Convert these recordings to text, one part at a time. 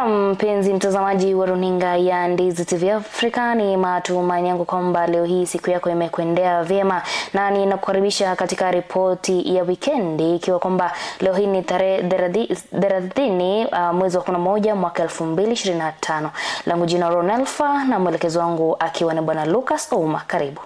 Na mpenzi mtazamaji wa runinga ya Ndizi TV Afrika, ni matumaini yangu kwamba leo hii siku yako imekwendea vyema, na ninakukaribisha katika ripoti ya wikendi, ikiwa kwamba leo hii ni tarehe 30 mwezi wa 11 mwaka 2025. Langu jina Ronelfa na mwelekezo wangu akiwa ni Bwana Lucas Ouma. Karibu.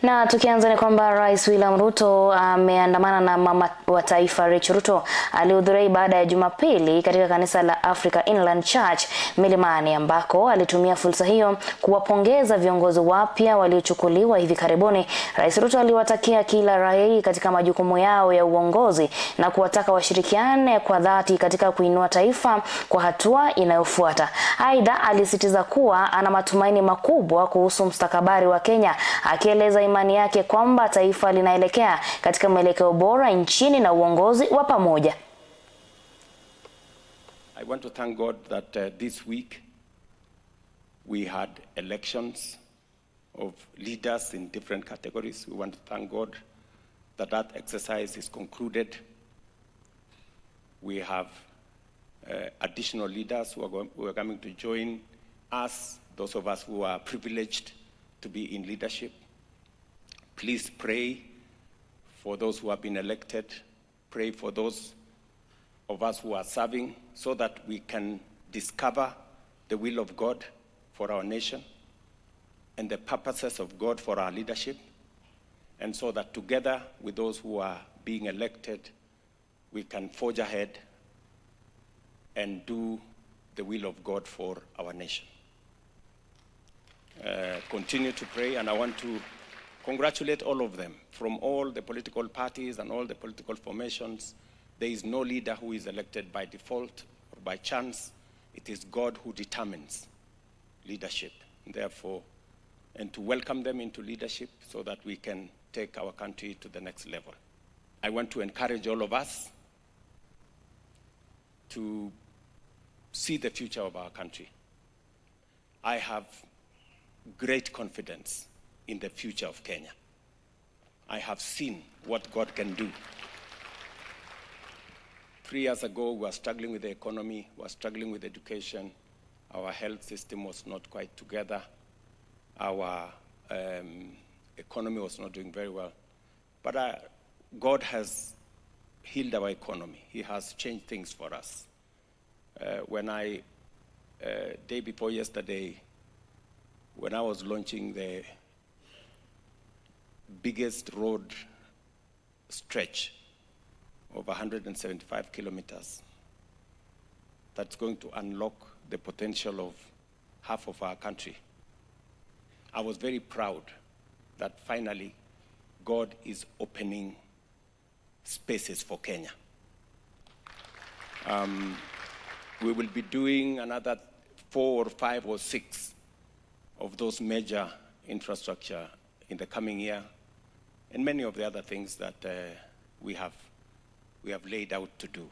Na tukianza ni kwamba Rais William Ruto ameandamana na mama wa taifa Rachel Ruto alihudhuria ibada ya Jumapili katika kanisa la Africa Inland Church Milimani, ambako alitumia fursa hiyo kuwapongeza viongozi wapya waliochukuliwa hivi karibuni. Rais Ruto aliwatakia kila raheri katika majukumu yao ya uongozi na kuwataka washirikiane kwa dhati katika kuinua taifa kwa hatua inayofuata. Aidha, alisisitiza kuwa ana matumaini makubwa kuhusu mustakabali wa Kenya, akieleza imani yake kwamba taifa linaelekea katika mwelekeo bora nchini na uongozi wa pamoja. I want to thank God that this week we had elections of leaders in different categories. We want to thank God that that exercise is concluded. We have additional leaders who are coming to join us, those of us who are privileged to be in leadership. Please pray for those who have been elected. Pray for those of us who are serving, so that we can discover the will of God for our nation and the purposes of God for our leadership, and so that together with those who are being elected, we can forge ahead and do the will of God for our nation. Continue to pray, and I want to congratulate all of them from all the political parties and all the political formations. There is no leader who is elected by default or by chance. It is God who determines leadership. Therefore, and to welcome them into leadership so that we can take our country to the next level. I want to encourage all of us to see the future of our country. I have great confidence in the future of Kenya. I have seen what God can do. 3 years ago, we were struggling with the economy, we were struggling with education, our health system was not quite together, our economy was not doing very well. But God has healed our economy. He has changed things for us. When I, day before yesterday, when I was launching the biggest road stretch of 175 kilometers that's going to unlock the potential of half of our country, I was very proud that finally God is opening spaces for Kenya. We will be doing another 4 or 5 or 6 of those major infrastructure in the coming year, and many of the other things that we have laid out to do.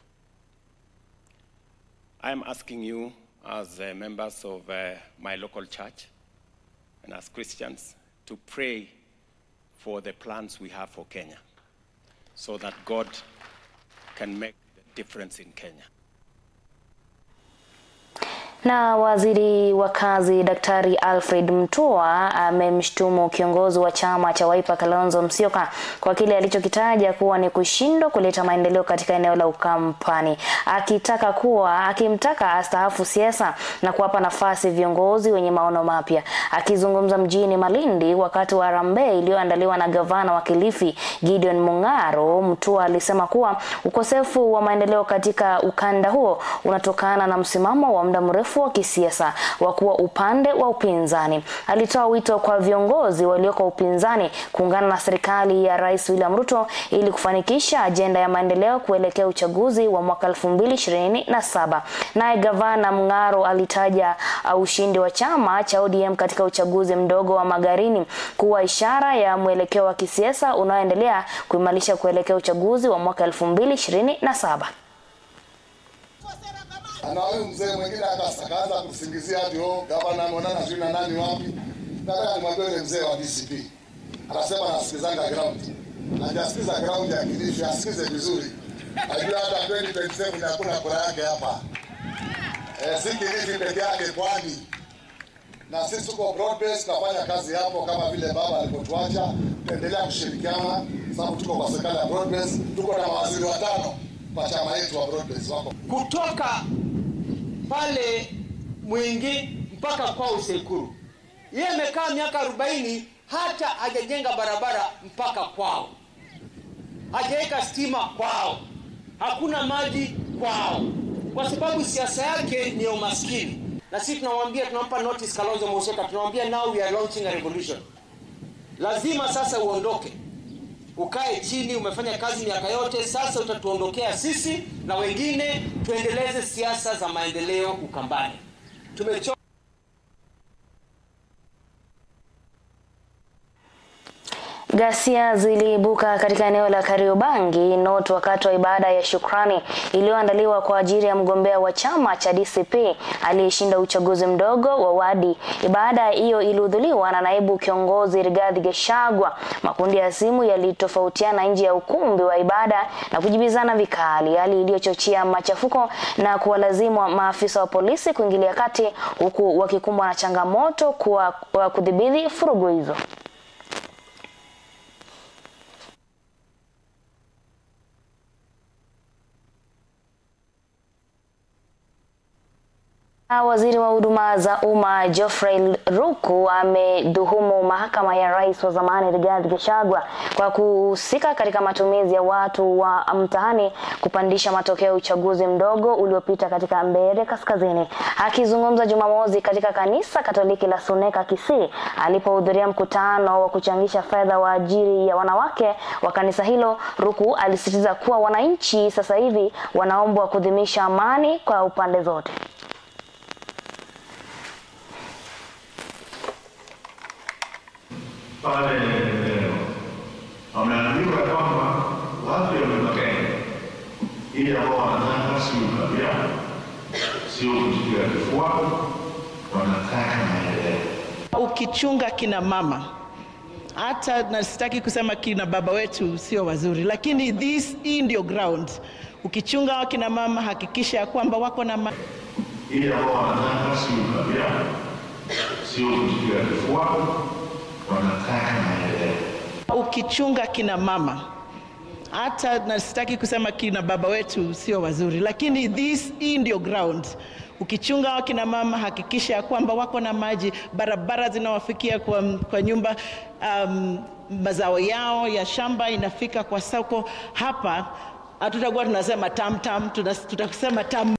I am asking you as members of my local church and as Christians to pray for the plans we have for Kenya, so that God can make the difference in Kenya. Na waziri wa kazi Daktari Alfred Mutua amemshtumu kiongozi wa chama cha Wiper Kalonzo Musyoka kwa kile alichokitaja kuwa ni kushindwa kuleta maendeleo katika eneo la Ukampani, akimtaka astaafu siasa na kuwapa nafasi viongozi wenye maono mapya. Akizungumza mjini Malindi wakati wa harambee iliyoandaliwa na gavana wa Kilifi Gideon Mung'aro, Mutua alisema kuwa ukosefu wa maendeleo katika ukanda huo unatokana na msimamo wa muda mrefu wa kisiasa wa kuwa upande wa upinzani. Alitoa wito kwa viongozi walioko upinzani kuungana na serikali ya Rais William Ruto ili kufanikisha ajenda ya maendeleo kuelekea uchaguzi wa mwaka 2027. Naye gavana Mung'aro alitaja ushindi wa chama cha ODM katika uchaguzi mdogo wa Magarini kuwa ishara ya mwelekeo wa kisiasa unaoendelea kuimarisha kuelekea uchaguzi wa mwaka 2027. Na huyu mzee mwingine akaanza kusingizia ati oh, gavana ameonana sijui na nani wapi. Nataka nimwambie yule mzee wa DCP. Anasema anasikizanga ground. Hajasikiza ground ya Kilifi, asikize vizuri. Ajua hata 2027 hakuna kura yake hapa. Si Kilifi peke yake, Pwani. Na sisi tuko broad base, tunafanya kazi hapo kama vile baba alipotuacha. Tuendelea kushirikiana sababu tuko kwa serikali ya broad base, tuko na mawaziri watano kwa chama yetu wa broad base wako. Kutoka pale Mwingi mpaka kwa Usekuru. Yeye amekaa miaka 40 hata hajajenga barabara mpaka kwao. Hajaweka stima kwao. Hakuna maji kwao. Kwa sababu siasa yake ni umaskini. Na sisi tunamwambia, tunampa notice Kalonzo Musyoka, tunamwambia now we are launching a revolution. Lazima sasa uondoke. Ukae chini, umefanya kazi miaka yote, sasa utatuondokea sisi na wengine, tuendeleze siasa za maendeleo Ukambani. Tumechoka. Ghasia ziliibuka katika eneo la Kariobangi North wakati wa ibada ya shukrani iliyoandaliwa kwa ajili ya mgombea wa chama cha DCP aliyeshinda uchaguzi mdogo wa wadi. Ibada hiyo ilihudhuriwa na naibu kiongozi Rigathi Gachagua. Makundi ya simu yalitofautiana nje ya ukumbi wa ibada na kujibizana vikali, hali iliyochochea machafuko na kuwalazimu maafisa wa polisi kuingilia kati, huku wakikumbwa na changamoto kwa kudhibiti furugu hizo. Waziri wa huduma za umma Geoffrey Ruku amedhuhumu mahakama ya rais wa zamani Rigathi Gachagua kwa kuhusika katika matumizi ya watu wa mtaani kupandisha matokeo ya uchaguzi mdogo uliopita katika Mbeere Kaskazini. Akizungumza Jumamosi katika kanisa Katoliki la Suneka Kisii alipohudhuria mkutano wa kuchangisha fedha wa ajili ya wanawake wa kanisa hilo, Ruku alisisitiza kuwa wananchi sasa hivi wanaombwa kudhimisha amani kwa upande zote. Pale wameambiwa kwamba watu ya Mlima Kenya ili ambao wanataka si ukabila, sio kujipiga kifua, wanataka maendeleo. Ukichunga kina mama, hata na sitaki kusema kina baba wetu sio wazuri, lakini this hii ndio ground. Ukichunga kina mama, hakikisha kwamba wako na ili ambao wanataka si ukabila, sio kujipiga kifua, wanataka maendeleo. Ukichunga kina mama, hata na sitaki kusema kina baba wetu sio wazuri, lakini this hii ndio ground. Ukichunga kina mama, hakikisha kwamba wako na maji, barabara zinawafikia kwa nyumba, mazao yao ya shamba inafika kwa soko. Hapa hatutakuwa tunasema tam tam, tutasema tam.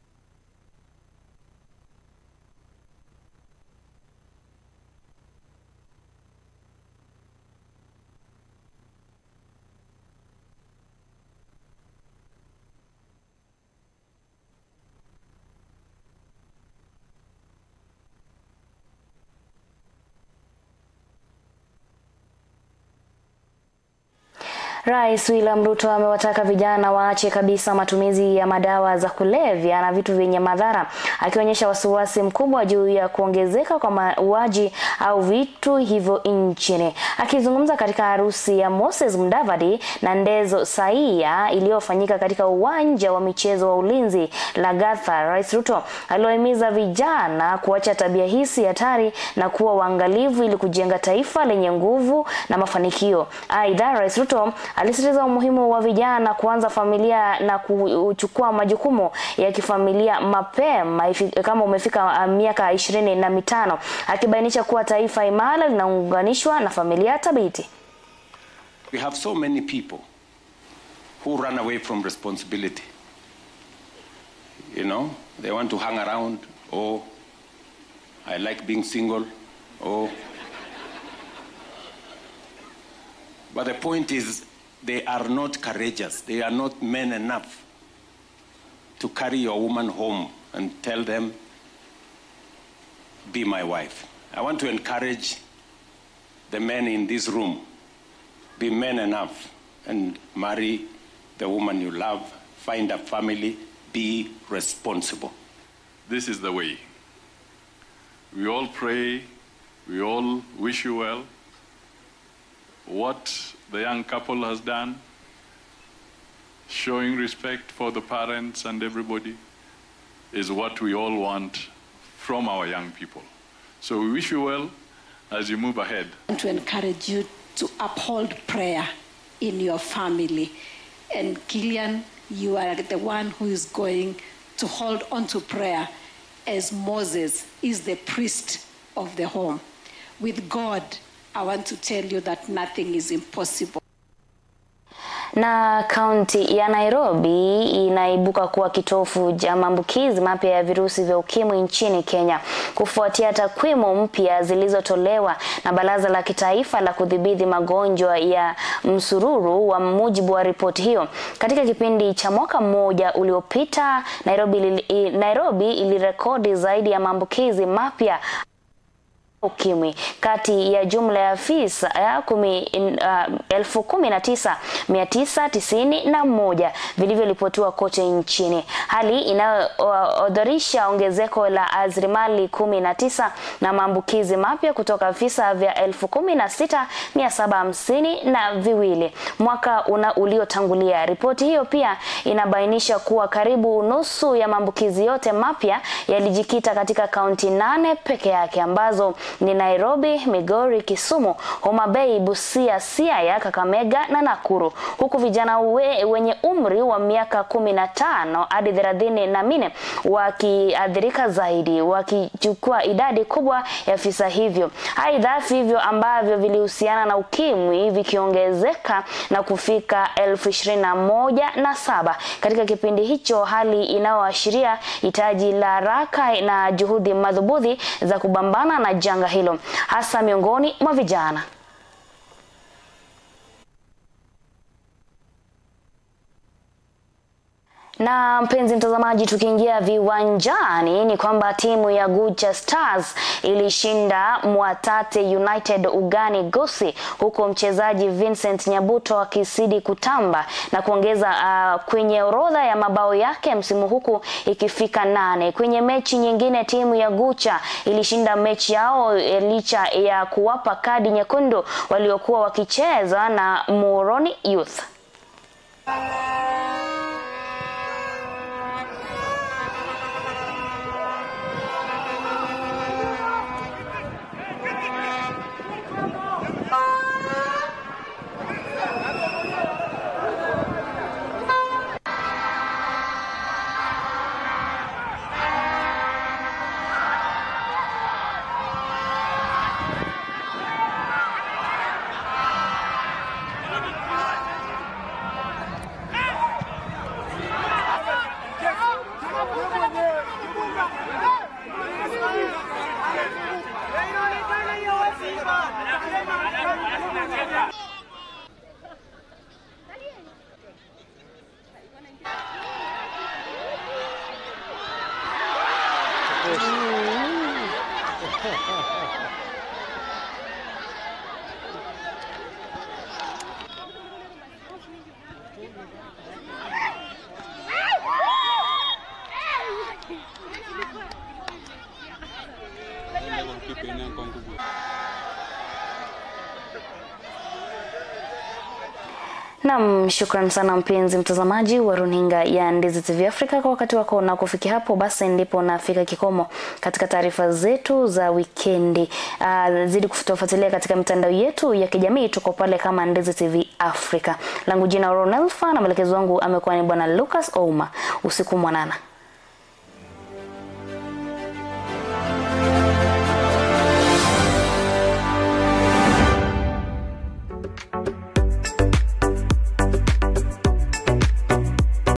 Rais William Ruto amewataka vijana waache kabisa matumizi ya madawa za kulevya na vitu vyenye madhara, akionyesha wasiwasi mkubwa juu ya kuongezeka kwa mauaji au vitu hivyo nchini. Akizungumza katika harusi ya Moses Mudavadi na Ndezo Saia iliyofanyika katika uwanja wa michezo wa Ulinzi Lagatha, Rais Ruto aliwahimiza vijana kuacha tabia hizi hatari na kuwa waangalifu ili kujenga taifa lenye nguvu na mafanikio. Aidha, Rais Ruto alisisitiza umuhimu wa vijana kuanza familia na kuchukua majukumu ya kifamilia mapema kama umefika miaka 25, akibainisha kuwa taifa imara linaunganishwa na familia thabiti. We have so many people who run away from responsibility. You know, they want to hang around. Oh, I like being single. Oh. But the point is, they are not courageous. They are not men enough to carry your woman home and tell them, be my wife. I want to encourage the men in this room, be men enough and marry the woman you love, find a family, be responsible. This is the way. We all pray, we all wish you well. What the young couple has done, showing respect for the parents and everybody, is what we all want from our young people. So we wish you well as you move ahead. I want to encourage you to uphold prayer in your family. And Killian, you are the one who is going to hold on to prayer as Moses is the priest of the home. With God, I want to tell you that nothing is impossible. Na kaunti ya Nairobi inaibuka kuwa kitovu cha maambukizi mapya ya virusi vya ukimwi nchini Kenya kufuatia takwimu mpya zilizotolewa na Baraza la Kitaifa la Kudhibiti Magonjwa ya Msururu. Wa mujibu wa ripoti hiyo, katika kipindi cha mwaka mmoja uliopita, Nairobi ilirekodi zaidi ya maambukizi mapya ukimwi kati ya jumla ya visa 19,991 vilivyoripotiwa kote nchini, hali inayoorodhesha ongezeko la asilimia 19 na maambukizi mapya kutoka visa vya 16,752 mwaka uliotangulia. Ripoti hiyo pia inabainisha kuwa karibu nusu ya maambukizi yote mapya yalijikita katika kaunti 8 peke yake ambazo ni Nairobi, Migori, Kisumu, Homa Bay, Busia, Siaya, Kakamega na Nakuru, huku vijana wenye umri wa miaka 15 hadi 34 wakiathirika zaidi, wakichukua idadi kubwa ya visa hivyo. Aidha, vifo ambavyo vilihusiana na ukimwi vikiongezeka na kufika 21,007 katika kipindi hicho, hali inayoashiria hitaji la haraka na juhudi madhubuti za kupambana na janga hilo, hasa miongoni mwa vijana. Na mpenzi mtazamaji, tukiingia viwanjani ni kwamba timu ya Gucha Stars ilishinda Mwatate United ugani Gusii, huku mchezaji Vincent Nyabuto akizidi kutamba na kuongeza kwenye orodha ya mabao yake msimu huku ikifika 8. Kwenye mechi nyingine, timu ya Gucha ilishinda mechi yao licha ya kuwapa kadi nyekundu waliokuwa wakicheza na Moroni Youth. Naam, shukran sana mpenzi mtazamaji wa runinga ya Ndizi TV Africa kwa wakati wako, na kufikia hapo basi ndipo nafika kikomo katika taarifa zetu za wikendi. Zidi kutufuatilia katika mitandao yetu ya kijamii, tuko pale kama Ndizi TV Africa. Langu jina Ronelfa na mwelekezo wangu amekuwa ni Bwana Lucas Ouma. Usiku mwanana.